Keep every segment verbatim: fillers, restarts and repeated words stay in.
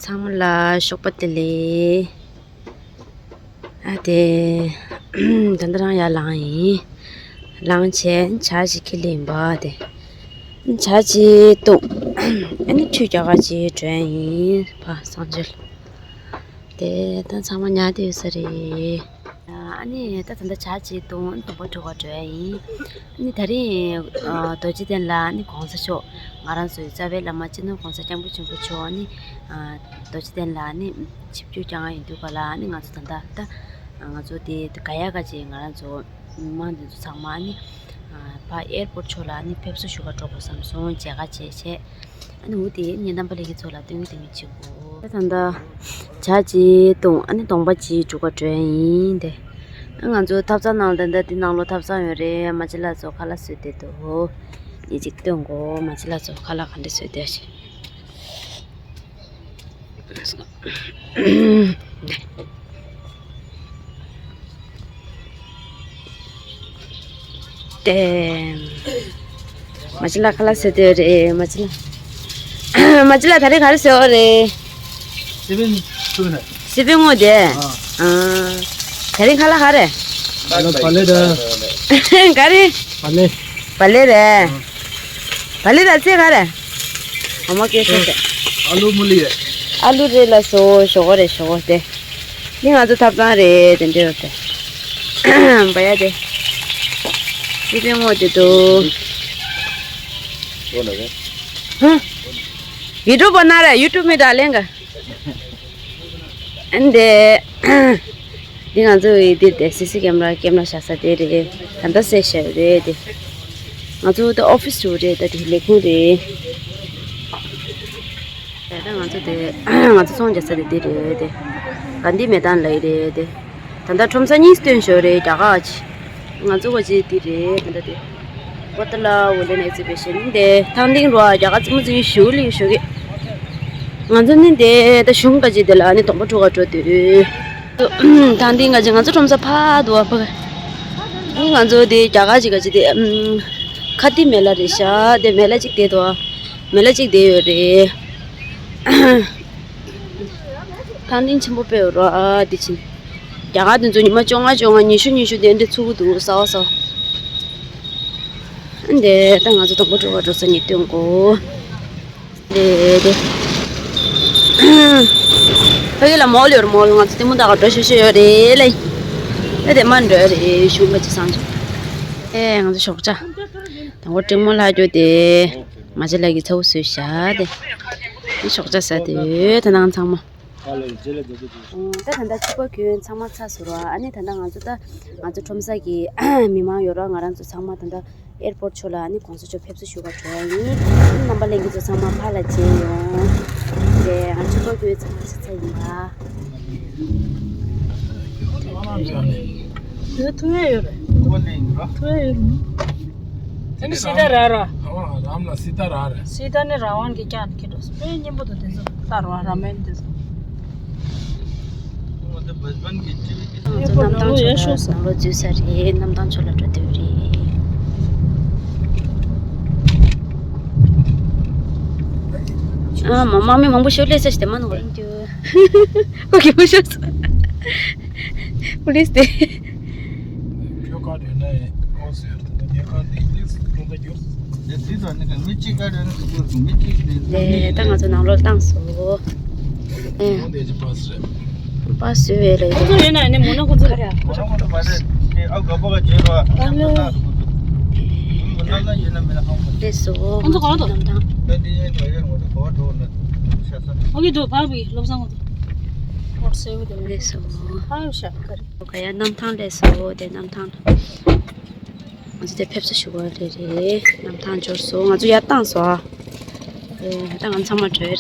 ཚང་མ་ལ་ཞོགས་པ་བདེ་ལེགས། ཨ་དེ། ད་ལྟ་རང་ཡར་ལངས་ཡིན། ལངས་བྱས་ཇ་ཞིག་ཁྱེར་ལེན་པ་དེ། ཇ་ཅིག་བཏུང་། ཨ་ནི་ཁྲུས་རྒྱག་ག་ཅིག་འགྲོ་ཡ་ཡིན་པ་གསང་སྤྱོད། དེ་ད་ཚང་མ་ཉལ་བསྡད་ཡོད་ས་རེད། ཨ་ནི་ད་ད་ལྟ་ཇ་ཅིག་བཏུང་། ཨ་ནི་སྡོང་པོ་འགྲོ་ག་འགྲོ་ཡ་ཡིན། ཨ་ནི་ད་རིང་ཨ་རྡོ་རྗེ་གདན་ལ་ཨ་ནི་གོང་ས་མཆོག་ང་རང་ཚོའི་རྩ་བའི་བླ་མ་སྤྱི་ནོར་གོང་ས་སྐྱབས་མགོན་ཆེན་པོ་མཆོག་ཨ་ནི་ཨ་རྡོ་རྗེ་གདན་ལ་ཨ་ནི་ཆིབས་བསྒྱུར་བསྐྱངས་ཡིན་དུས་ག་ལ། ཨ་ནི་ང་ཚོ་ད་ལྟ་ད་ང་ཚོ་དེ་ག་ཡ་ག་ཅིག་ང་རང་ཚོ་མི་མང་འདི་ཚོ་ཚང་མ་ཨ་ནི་ཨ་ཕ་ཨེར་པོར་ཕྱོགས་ལ་ཨ་ནི་ཕེབས་བསུ་ཞུ་ག་འགྲོ་དགོས་བསམ་སོང་། མཇལ་ཁ་བྱས་བྱས། ཨ་ནི་འོ་དེ་ངའི་རྣམ་པ་ལྷན་རྒྱས་ཚོ་ལ་སྟོན་གི་སྟོན་གི་བྱེད་དགོས། ད་ལྟ་ཇ་ཅིག་བཏུང་། ཨ་ནི་སྡོང་པོ་ཅིག་སྒྲུག་ག་འགྲོ་ཡ་ཡིན་ཏེ། ཨ་ང་ཚོ་ཐབ་ཚང་ནང་ལ། ད་ལྟ་འདི་ནང་ལོགས་ཐབ་ཚང་ཡོད་རེད། མ་ཅི་ལགས་ཚོ་ཁ་ལག་བཟོས་བསྡད་འདུག་ངས་ཅིག་སྟོན་གོ། མ་ཅི་ལགས་ཚོ་ཁ་ལག་ག་འདྲ་བཟོས་བསྡད་ཤག་དེ། མ་ཅི་ལགས་ཁ་ལག་བཟོས་བསྡད་རེད། མ་ཅི་ལགས། མ་ཅི་ལགས་ད་རེས་ག་རེ་བཟོས་པ་རེད། སི་པན་ཚུ་རེད། སི་པན་སྔོ་དེ། ཨ། ཨ། ད་རེས་ཁ་ལག་ག་རེ། ཨ་ལོ་བ་ལེ་ད། ག་རེ། བ་ལེ། བ་ལེ་རེད། ཨ། བ་ལེ་ད་ཚེ་ག་རེ། ཨ་མ་སྐད་ཆ་བཤད། ཨ་ལུ་མུ་ལི་རེད། ཨ་ལུ་རེད་ལགས་སོ། ཞོག་ཁོག་རེད། ཞོག་ཁོག་དེ། འདི་ང་ཚོ་ཐབ་ཚང་རེད། དེ་འདྲ་ཡོད་དེ། བ་ཡ་དེ། སི་པན་སྔོ་དེ་འདུག་ཧ། ཡུ་ཊུབ་པ་ན་ར། ཡུ་ཊུབ་མི་ཌར་ལིང་ག་ཨན་དེ། འདི་ང་ཚོ་ཡི་འདིར་དེ་སི་སི་ཀེམ་ར་ཀེམ་ར་བཞག་ས་དེ་རེད། ད་ལྟ་སེ་ཤ་རེད་དེ། ང་ཚོ་ད་ཨོ་ཕི་སི་འགྲོ་རེད། ད་དེ་ལས་ཁུངས་རེད། ད་ང་ཚོ་དེ་ང་ཚོ་ཚོང་རྒྱག་ས་དེ་དེ་རེད་དེ། གྷན་དྷི་མེ་དཱན་ལ་ཡི་རེད་དེ། ད་ལྟ་ཁྲོམ་ས་གཉིས་སྟོན་ཞོར་རེད། རྒྱ་གར་ཅི། ང་ཚོ་ག་ཅི་དེ་རེད། ད་ལྟ་དེ། Watala Woolen Exhibition དེ་ཐང་སྟེང་རུ་རྒྱ་གར་རྩེད་མོ་རྩེ་མཁན་ཞུ་ལི་ཞུ་གི། ང་ཚོ་ནི་དེ་ད་གཞུང་ག་ཅི་དེ་ལ་ནི་སྡོང་པོ་འགྲོ་ག་འགྲོ་དུས། ཐང་སྟེང་ག་ཅི་ང་ཚོ་ཁྲོམ་ས་ཕར་འདུག་ཨ་ཕ་ག་ནི་ང་ཚོ་དེ་རྒྱ་གར་ཅི་ག་ཅི་དེ་ཨམ། ཁ་ཏི་མེ་ལ་རེད་ཤག་དེ་མེ་ལ་ཅིག་དེ་འདུག་མེ་ལ་ཅིག་དེ་ཡོད་རེད། ཐང་སྟེང་ཆེན་པོ་དཔེ་ཡོད་ར་དེ་ཕྱིན། རྒྱ་གར་དེ་ཚོ་ཉི་མ་བཅོ་ལྔ་བཅོ་ལྔ་ཉི་ཤུ་ཉི་ཤུ་དེ་འདྲ་ཚུགས་ཀྱི་འདུག་གསར་པ་གསར་པ། འདི་ད་ང་ཚོ་སྡོང་པོ་འགྲོ་ག་འགྲོ་ས་ཉིད་སྟོན་གོ། དེ་དེ། ཕ་གི་ལ་མོལ་ཡོད་རེད། མོལ། ང་ཚོ་ལྟད་མོ་ལྟ་ག་འགྲོ་ཤོག་ཤོག་ཡོད་རེད་ལེ། ཨེ་དེ་མ་འགྲོ་རེད། གཞུང་ག་ཅི་སང་ཆོག་ཨེ་ང་ཚོ་ཞོགས་ཇ། དང་པོ་ཀྲིང་མོ་ལྷ་རྒྱུ་དེ། མ་ཅི་ལགས་ཀྱིས་ཚ་བོ་བཟོས་ཤག་དེ། ཞོགས་ཇ་ཟ་དེ་ཡོད། ད་ནང་ཚང་མ། ད་ད་ལྟ་ཕྱུ་པ་གྱོན་ཚང་མ་ཚར་སོང་ར། ཨ་ནི་ད་ལྟ་ང་ཚོ་ད་ང་ཚོ་ཁྲོམ་ས་གི་མི་མང་ཡོད་ར། ང་རང་ཚོ་ཚང་མ་ད་ལྟ་ཨེར་པོར་ཕྱོགས་ལ་ཨ་ནི་གོང་ས་མཆོག་ཕེབས་བསུ་ཞུ་ག་འགྲོ་ཡ་ཡིན། ཨ་ནི་རྣམ་པ་ལྷན་རྒྱས་ཚོ་ཚང་མ་ཕར་ལ་མཇལ་ཡོང་། རེད། ང་ཕྱུ་པ་གྱོན་ཚང་མ་ཚར་ཚར་ཡིན་པ། དེ་ཐུ་ཡ་ཡོད་རེད། ཐུ་ཡ་ཡོད་རེད། དེ་ནི་སི་ཏཱ་ར་ར། རམ་ལ་སི་ཏཱ་ར་ར། སི་ཏཱ་ནི་ར་ཝན་གྱི་སྐྱ་ནི་ཁྱེར་འགྲོ། དཔེ་སྙན་པོ་འདུག་དེ་ཚོ་ལྟ་རོགས། ར་མེན་དེ་ཚོ། ང་ཚོ་གནམ་ཐང་ཕྱོགས་ལ་ནང་ལོགས་འཛུལ་ས་རེད། གནམ་ཐང་ཕྱོགས་ལ་འགྲོ་འདོད་རེད། ཨ་མ་དམག་མི་མང་པོ་ཞིག་སླེབས་ས་ཞིག་དེ་མ་ནོར། ཁོ་གི་མི་ཤོག་སོང་། པུ་ལིས་དེ། ཁྱོད་ག་དེ་ན་ཡིན་ཨོ་ཟེར་དེ་ནས་ངས་ག་དེ་ཨིང་ལིཤ་སློབ་གྲྭ་རྒྱུགས། དེ་དུས་ད་ནི་མི་གཅིག་ག་དེ་ནི་ཁོ་མི་གཅིག་དེ་ད་ང་ཚོ་ནང་ལོགས་བཏང་སོང་། ཨེ། ཁོང་དེ་ཅི་པ་སི་རེད། པ་སི་བས་རེད། ཁོ་ཚོ་ཡོད་ན་ནི་མོ་ན་ཁོ་ཚོ་རེད། མོ་ན་ཁོ་ཚོ་མ་རེད། དེ་ཨ་ག་པ་ག་བྱེད་རོགས། ཨ་ལོ། མོ་ན་ན་ཡོད་ན་མེད་ན་ཧང་མོ། ལགས་སོ། ཁོང་ཚོ་ག་པར་འདུག་གནམ་ཐང་། ད་དེ་ཡན་ད་ཡན་ང་ཚོ་ག་པར་འགྲོ་ན་ཤ་ས། ཨོ་ཁེ་འདུག་ཕར་བི་བློ་བཟང་ང་ཚོ། ཨོ་སེ་བི་དེ་ལགས་སོ། ཕར་བི་ཤ་ཀ་རི། ག་ཡ་གནམ་ཐང་ལགས་སོ། དེ་གནམ་ཐང་། ང་ཚོ་དེ་ཕེབས་བསུ་ཞུ་བ་རེད་རེད། གནམ་ཐང་འབྱོར་སོང་། ང་ཚོ་ཡར་བཏང་སོང་ཨ། ཨེ་ད་ང་ཚང་མ་བྲོས་རེད།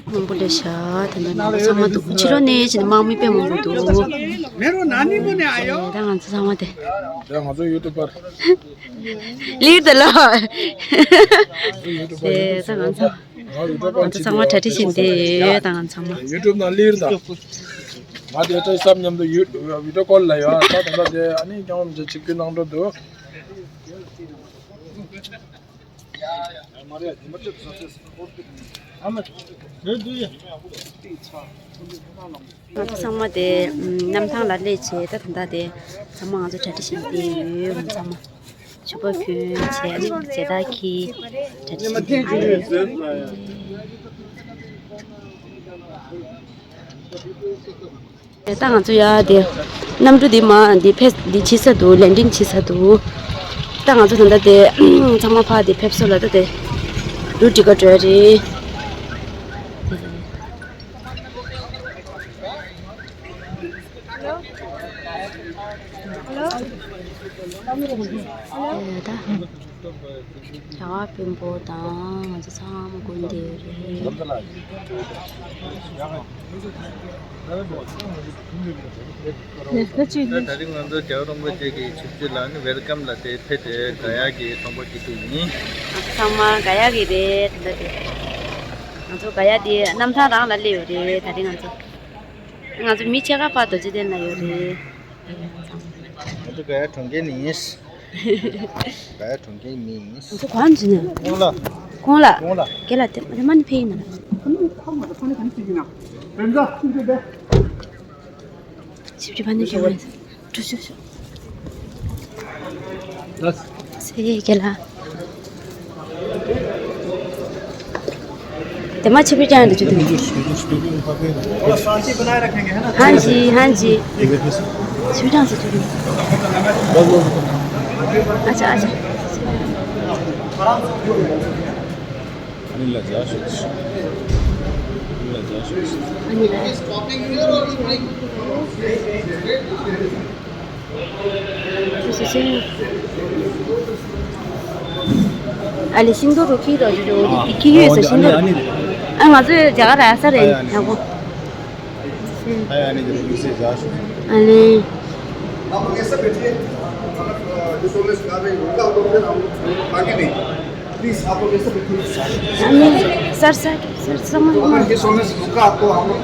མང་པོ་སླེབས་ཤག་དེ་འདྲ་ནང་པ་ཚང་མ་འདུག་ཕྱི་ལོགས་ནས་ཕྱིན་ནས་དམག་མི་དཔེ་མང་པོ་འདུག་ཨེ་ད་ང་ཚོ་ཚང་མ་དེ། ད་ང་ཚོ་ཡུ་ཊུབ་པར། ལིར་དེ་ལོ། ཡུ་ཊུབ་པར། ཨེ་ད་ང་ཚོ། ང་ཚོ་ཚང་མ་གྲ་སྒྲིག་བྱས་ཏེ་ཡོད། ད་ང་ཚང་མ། ཡུ་ཊུབ་ནང་ལིར་དང་། ང་དེ་ལྟ་བསམ་མཉམ་དུ་ཡུ་ཝི་ཌི་ཡོ་ཀོལ་ལ་ཡོད། ད་ད་ལྟ་དེ་ཨ་ནི་རྐྱང་བ་མི་བྱེད་ཆིག་སྒྱུར་གནང་འགྲོ་འདུག་ཨ་མ་རེད། དེ་མ་ཐུབ་ས་ཚེ་ས་ཧོར་དུ་ཨ་མ་དེ་དུ་ཡ། ང་ཚོ་ཚང་མ་དེ་ཨམ་གནམ་ཐང་ལ་སླེབས་བྱས། ད་ད་ལྟ་དེ་ཚང་མ་ང་ཚོ་གྲ་སྒྲིག་བྱས་ནས་བསྡད་ཡོད། ང་ཚང་མ་ཕྱུ་པ་གྱོན་བྱས་ནས་མཇལ་དར་འཁྱེར་གྲ་སྒྲིག་བྱས་ནས་བསྡད་ཡོད། ད་ང་ཚོ་ཡ་དེ་གནམ་གྲུ་འདི་མ་འདི་ཕེབས་འདི་ཕྱི་ས་འདུག་ལེན་ཌིང་ཕྱི་ས་འདུག་ད་ང་ཚོ་ད་ལྟ་དེ་ཚང་མ་ཕར་དེ་ཕེབས་སོང་ལ། ད་དེ་རུ་ཊི་ཀ་འགྲོ་ཡ་རེད། ད་རྒྱ་གར་དཔོན་པོ་དང་ང་ཚོ་ཚང་མ་དགོན་སྡེ་རེད། ད་ད་རིང་ང་ཚོ་རྒྱལ་བ་རིན་པོ་ཆེ་གི་ཆིབས་བསྒྱུར་ལ་ནི་ཝེལ་ཀམ་ལ་དེ་ཕེབས་ཏེ་ག་ཡ་གི་ཚོང་པ་སྐྱིད་སྡུག་ཡིན། ང་ཚོ་ཚང་མ་ག་ཡ་གི་རེད། ད་ལྟ་དེ་ང་ཚོ་ག་ཡ་དེ་གནམ་ཐང་རང་ལ་སླེབས་ཡོད་རེད། ད་རིང་ང་ཚོ་ང་ཚོ་མི་ཕྱེད་ཀ་ཕར་རྡོ་རྗེ་གདན་ལ་ཡོད་རེད། ང་ཚོ་ག་ཡ་གྲོང་ཁྱེར་ནས་ཡིན། ག་ཡ་གྲོང་ཁྱེར་མི་ཡིན། ང་ཚོ་གང་ནས་ཕྱིན་ནས། གོང་ལ། གོང་ལ། གོང་ལ། རྒན་ལགས་དེ་དེ་མ་ནི་ཕེབས་ཡིན་ན། ཞིབ་ཅིག་ཕ་ནི་ཕེབས་མ་ཡིན། འགྲོ་ཤོག་ཤོག་ལགས། སེ་རྒན་ལགས། དེ་མ་ཆེ་བུ་ཅང་འདི་ཆུ་དེ། हाँ जी, हाँ जी। ཆེ་བུ་ཅང་ཟེར་ཆུ་དེ། अच्छा, अच्छा। ཨ་ནི་ལ་མཇལ་ཞུ། ཨ་ནི་ལ་མཇལ་ཞུ། ཨ་ནི་ལ། ཨ་ལེ་ཤིང་ཏོག་རུ་ཁྱེར་རོགས་ཞུ། ཨ། ཁྱེར་ཡོད་ས་ཤིང་ཏོག་རུ། ཨ་ང་ཚོའི་རྒྱ་གར་ར་ས་རེད་ཡག་པོ། ཨ་ལེ། प्लीज, आप लोग ऐसे बैठिए। सर, सर, सर, समझ में। ये सोने से रुका आपको, आप लोग।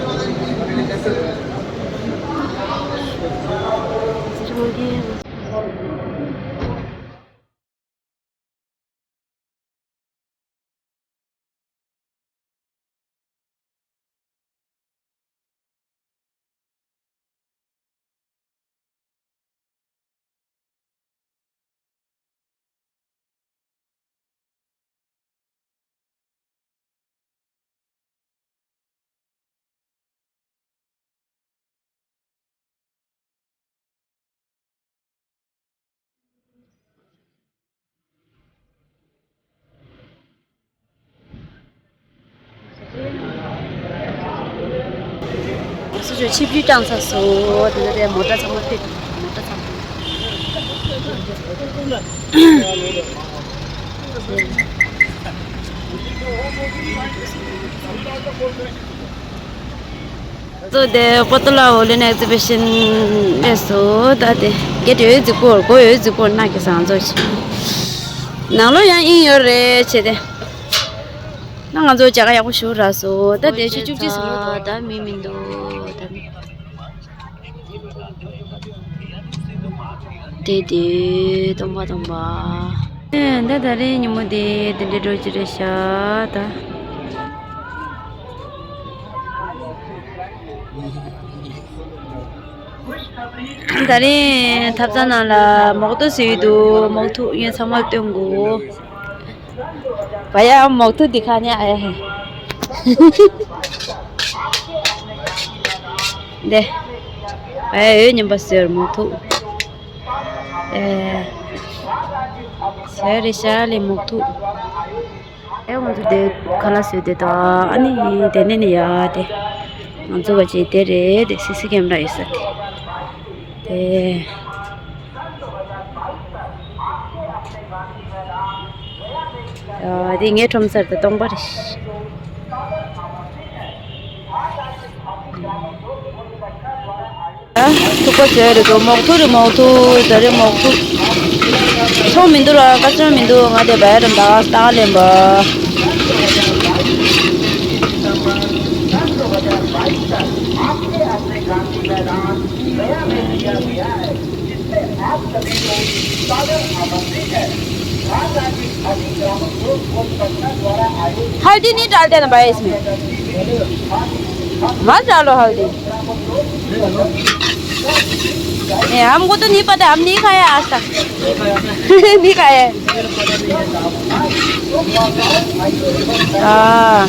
སུ་ཞིག་ཆིབས་བསྒྱུར་བསྐྱངས་ཚར་སོང་། དེ་ནས་དེ་མོ་ཊ་ཚང་མ་ཕེབས། མོ་ཊ་ཚང་མ། ཚོ་དེ་པོ་ཏོ་ལ་ཝོ་ལིན་ཨེག་ཛི་བི་ཤན་སླེབས་སོང་། ད་དེ་གེ་ཊི་ཡོད་རྫིག་པོར་སྒོ་ཡོད་རྫིག་པོར་ན་གེ་སང་ཚོ་ནང་ལོགས་ཡང་ཨིན་ཡོད་རེད་བྱས་ཏེ། ན་ང་ཚོ་མཇལ་ཁ་ཡག་པོ་ཞུ་རག་སོང་། ད་དེ་ཆུ་བཅུ་གཅིག་ཟིན་ལོ། ད་མི་མི་འདུག་ད་དེ་དེ་སྟོང་པ་སྟོང་པ། ཨེ་ད་ད་རེས་ཉིན་མོ་དེ་དེ་འདྲའི་འགྲོ་གི་རེད་ཤག་ད། ད་རེས་ཐབ་ཚང་ནང་ལ་མོག་ཏོ་བཟོས་འདུག་མོག་ཐུག་ཡོན་ཚང་མ་སྟོན་དགོས། བ་ཡ་མོག་ཐུག་འདི་ཁ་ནས་ཨ་ཡ་ཧེ། འདི། བ་ཡ་འོད་མཉམ་པ་ཟེར་མོག་ཐུག་ཨེ། ཟེར་རེ་ཤ་ལེ་མོག་ཐུག་ཨེ་ང་ཚོ་དེ་ཁ་ལག་བཟོས་དེ་དང་ཨ་ནི་དེ་ནས་ནི་ཡ་དེ། ང་ཚོ་བ་ཅིག་དེ་རེད་དེ་སི་སི་ཀེམ་ར་ཡོད་ས་དེ། དེ། ཨ་དེ་ངའི་ཁྲོམ་སར་དེ་སྟོང་པ་རེད། ཐུག་པ་བཟོས་རེད་འདུག་མོག་ཐུག་རེད་མོག་ཐུག་ཟ་རེད་མོག་ཐུག་ཚོང་མི་འདུག་ར་ཀ་སི་ཊ་མར་མི་འདུག་ང་དེ་བས་ར་འདག་སྟག་ལེན་པ། हल्दी नहीं डालते ना भाई इसमें। मत डालो हल्दी। नहीं, हमको तो नहीं पता, हम नहीं खाया आज तक। नहीं खाया है। हाँ।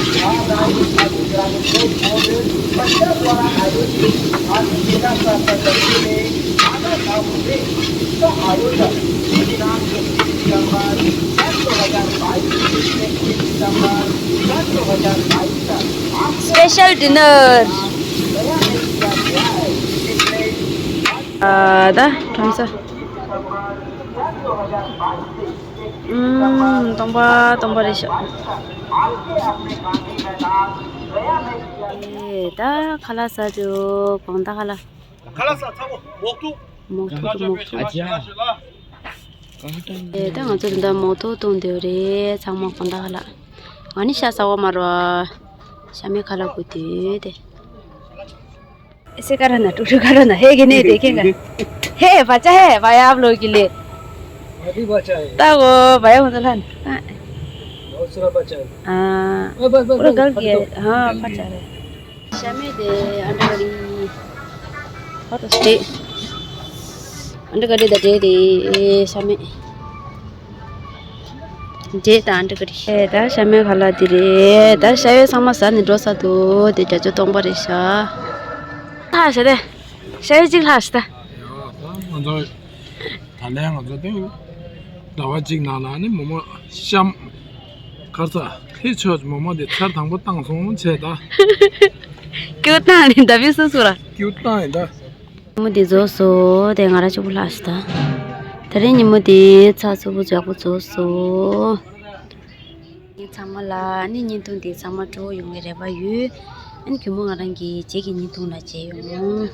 Special dinner. ཨ་ད་ཁྲོམ་ས། ཨུམ། སྟོང་པ་སྟོང་པ་རེད་ཤག་ཨེ་ད་ཁ་ལག་ཟ་རྒྱུ་གང་ད་ཁ་ལག་ཁ་ལག་ཟ་ཚ་བོ་མོག་ཐུག་མོག་ཐུག་མོག་ཐུག་ཨ་ཅག་ཨེ་ད་ང་ཚོ་འདི་འདྲ་མོག་ཐུག་བཏུང་བསྡད་ཡོད་རེད། ཚང་མ་གང་ད་ཁ་ལག་ང་ནི་ཤ་ཟ་བ་མ་རོ། ཤ་མེད་ཁ་ལག་དགོས་དུས་དེ། ऐसे करो ना, टुकटुक करो ना, है कि नहीं, देखेगा। है, बच्चा है, भाई आप लोग के लिए। अभी बच्चा है। तब वो भाई मतलब है ना। बहुत सारा बच्चा है। हाँ। बस, बस, बस, पूरा बस, गल गया है। हाँ, बच्चा है। शामी दे, अंडा करी। बहुत टेस्टी। अंडा करी द दे दे, शामी। རྗེས་དང་འདྲི་གི་རེད། ཨེ་ད་ཤ་མེད་ཁ་ལག་འདི་རེད། ད་ཤ་ཡོད་ཚང་མ་ཟ་ནས་འགྲོ་ས་འདུག་དེ་རྒྱ་ཆོ་སྟོང་པ་རེད་ཤག་ལྷག་ཤ་དེ། ཤ་ཡོད་གཅིག་ལྷག་ཤ་ད། ཡ་ད་ང་ཚོ་ད་ལན་ང་ཚོ་དེ་ཟླ་བ་གཅིག་ནང་ལ་ནི་མོ་མོ་ཤམ་ཁར་ས་ཧི་ཆོས་མོ་མོ་དེ་ཚར་དང་པོ་བཏང་སོང་བྱས་ད། ཀྱུ་བཏང་ནི་ད་བི་སུ་སུ་ར། ཀྱུ་བཏང་ཡིན་ད། ཉིན་མོ་འདི་རྫོགས་སོ། དེ་ང་རང་གཅིག་པུ་ལྷག་ཤི་ད། དེ་རིང་ཉིན་མོ་འདི་ཚགས་ཚུད་པོ་མགྱོགས་པོ་རྫོགས་སོ། ངེད་ཚང་མ་ལ་ནི་བརྙན་ཐུང་འདི་ཚང་མ་སྤྲོ་པོ་ཡོང་བའི་རེ་བ་ཡོད། ཨ་ནི་གུས་མོ་ང་རང་གི་རྗེས་ཀྱི་བརྙན་ཐུང་ལ་མཇལ་ཡོང་།